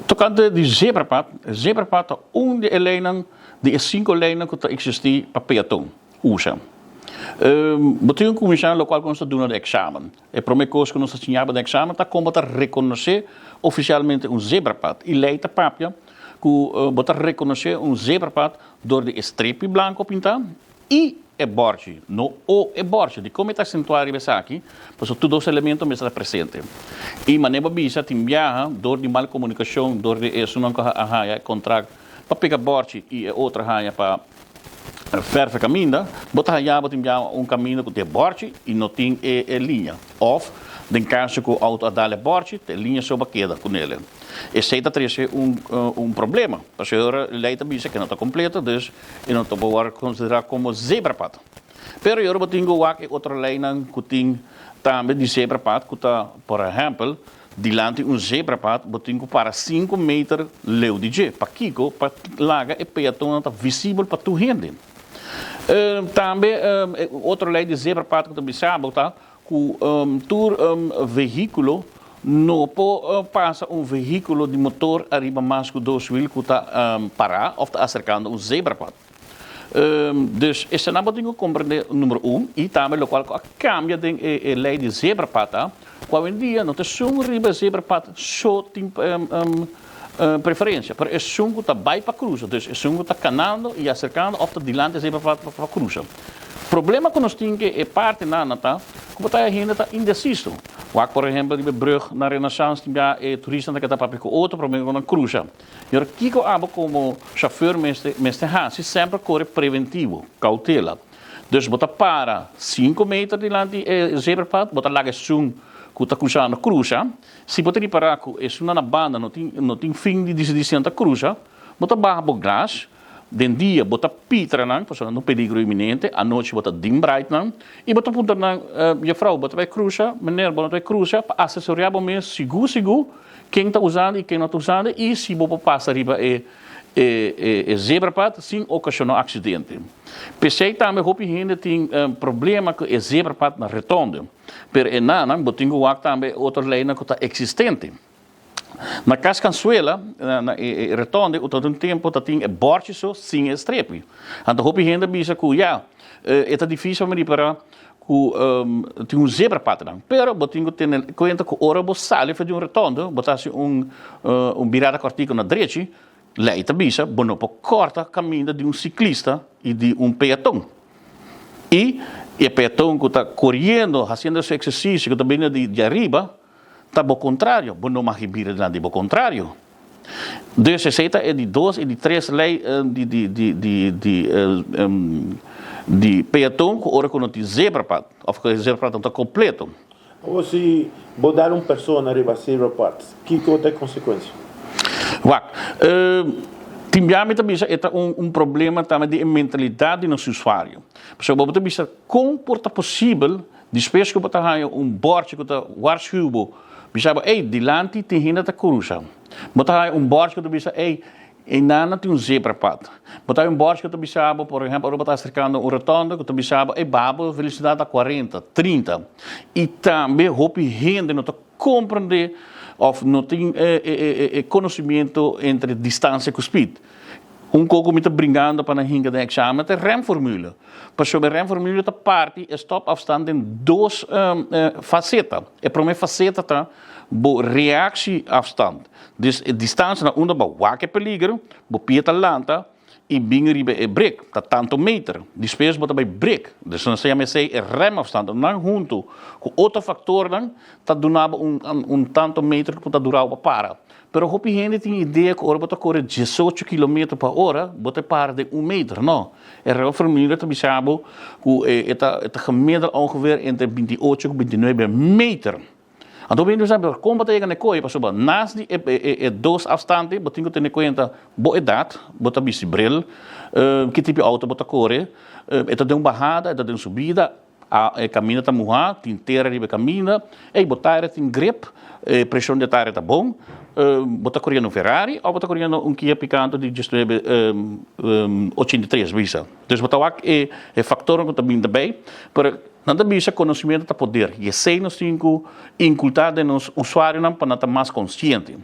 Tokante di zebrapad, zebrapad ta un di e leinan di e sinku leinan ku ta eksistí pa peaton usa. Bo tin ku kuminsá lokual ku nos ta duna den eksamen. E promé kos ku nos ta siña bo den eksamen ta kon bo ta rekonosé ofisialmente un zebrapad. I lei ta papia ku bo ta rekonosé un zebrapad dor di e strepi blanko pintá I e bòrchi, no o e bòrchi. Dikon mi ta asentuá riba esaki? Pasobra tur dos elemento mester ta presente. I manera bo a bisa, tin biaha dor di mal komunikashon, dor di esunnan ku a haña e kontrakt pa pega bòrchi i e otro a haña pa fèrf e kaminda, bo ta haña bo tin biaha un kaminda ku tin e bòrchi i no tin e liña. Òf den kaso ku outo a dal e bòrchi, ta e liña so bo a keda ku nele. Esei ta trese un problema, pasobra lei ta bisa ku e no ta kompleto, dus E no ta por wòrdu konsiderá komo zebrapad. Pero yora bo tin ku wak e otro leinan ku tin tambe di zebrapad ku ta, por ehèmpel, dilanti un zebrapad bo tin ku para sinku meter leu di dje. Pakiko? Pa laga e peatonnan ta visibel pa tur hende. Tambe e otro lei di zebrapad ku ta bisa bo ta ku tur vehíkulo no por pasa un vehíkulo di motor ariba mas ku dos wil ku ta pará òf ta aserkando un zebrapad. Dus esnan bo tin ku komprendé número un i tambe lokual ku a kambia den e lei di zebrapad ta ku awendia no ta esun riba e zebrapad so tin preferensia pero esun ku ta bai pa krusa, dus esun ku ta kanando i aserkando òf ta dilanti e zebrapad pa krusa. Problema ku nos tin ke e parti nan ta ku bo ta e hende ta indesiso. Wak por ehempel riba e brug na Renaissance tin bia e turistanan ta keda papia ku otro prome ku nan krusa. I ora kiko abo komo shofèr mester mester hasi semper kore preventivo, koutela. Dus bo ta para sinku meter dilanti e zebrapad, bo ta laga esun ku ta krusando krusa. Si bo ta ripará ku esunnan na banda no tin no tin fin di disidí si nan ta krusa, bo ta baha bo glas. Den dia bo ta pitra nan pasobra nan ta un peligro inminente, anochi bo ta dim bright nan i bo ta puntra nan, Jefrouw bo ta bai krusa, meneer bo no ta bai krusa, pa asesoreá bo mes sigur sigur ken ta usando i ken no ta usando i si bo por pasa riba e e zebrapad sin okashoná aksidente. P'esei tambe hopi hende tin problema ku e zebrapad na retonde, pero e nan bo tin ku wak tambe e otro leinan ku ta eksistente. Na Cas Cansuela, na e retonde, u ta un tempo ta tin e borchi so sin e strepi. Anto hopi hende a bisa cu ya, e ta dificil pa mi ripara cu tin un zebra patnan. Pero bo tin cu tene cuenta cu ora bo sali for di un retonde, bo ta haci un un birada cortico na drechi, ley ta bisa bo no por corta caminda di un ciclista y di un peaton. Y e peaton cu ta coriendo, haciendo su exercicio, cu ta bini di ariba, Ta bo kontrario, bo no mag bira dilanti di bo kontrario. Dus esei ta e di dos i di tres lei di di di di di di peaton ku ora ku no tin zebrapad òf ku e zebrapad no ta kompleto. Awor si bo dal un persona riba zebrapad, kiko ta e konsekuensia? Wak, tin bia mi ta bisa e ta un un problema tambe di e mentalidat di nos usuario. Pasobra bo ta bisa kon por ta posibel Despues ku bo ta haña un bòrchi ku ta warschuw bo, bisa bo, Ey, dilanti tin hende ta krusa. Bo ta haña un bòrchi ku ta bisa, Ey, einan tin un zebrapad. Bo ta haña un bòrchi ku ta bisa bo, por ehèmpel, ora bo ta aserkando un rotònde, ku ta bisa bo, Ey, baha bo velosidat na kuarenta, trinta. I tambe hopi hende no ta komprendé òf no tin e konosimiento entre distansia ku speed. Un koko mi ta bringando pa nan hinka den eksamen ta e remformule. Pasobra e remformule ta parti e stopafstand den dos faseta. E prome faseta ta bo reaksieafstand. Dus e distansia na unda bo a wak e peliger, bo pia ta lanta i bin riba e brek, ta tanto meter. Despues bo ta bai brek. Dus nos ta yama esei e remafstand. Nan huntu ku otro faktornan ta duna bo un tanto meter ku ta dura bo pa para. Pero hopi hende tin idea ku ora bo ta kore diesocho kilometer pa ora, bo ta para den un meter. No. E Real-formule ta bisa bo ku e ta e ta gemiddeld ongeveer entre binti ocho ku binti nuebe meter. Anto hopi hende bisa, pero kon bo ta yega na e koe? Pasobra nas di e e dos afstante bo tin ku tene kuenta bo edat, bo ta bisti bril, ki tipo di outo bo ta kore, e ta den un bahada, e ta den un subida. A E kaminda ta muhá, tin tera riba e kaminda. Ey, bo taire tin grip, e preshon di e taire ta bon. Bo ta koriendo un Ferrari òf bo ta koriendo un Kia Picanto di diesnuebe 83, bisa. Dus bo ta wak e e faktornan ku ta bin daarbij. Pero nan ta bisa konosementu ta poder i esei nos tin ku inkultá den nos usuarionan pa nan ta mas konsiente.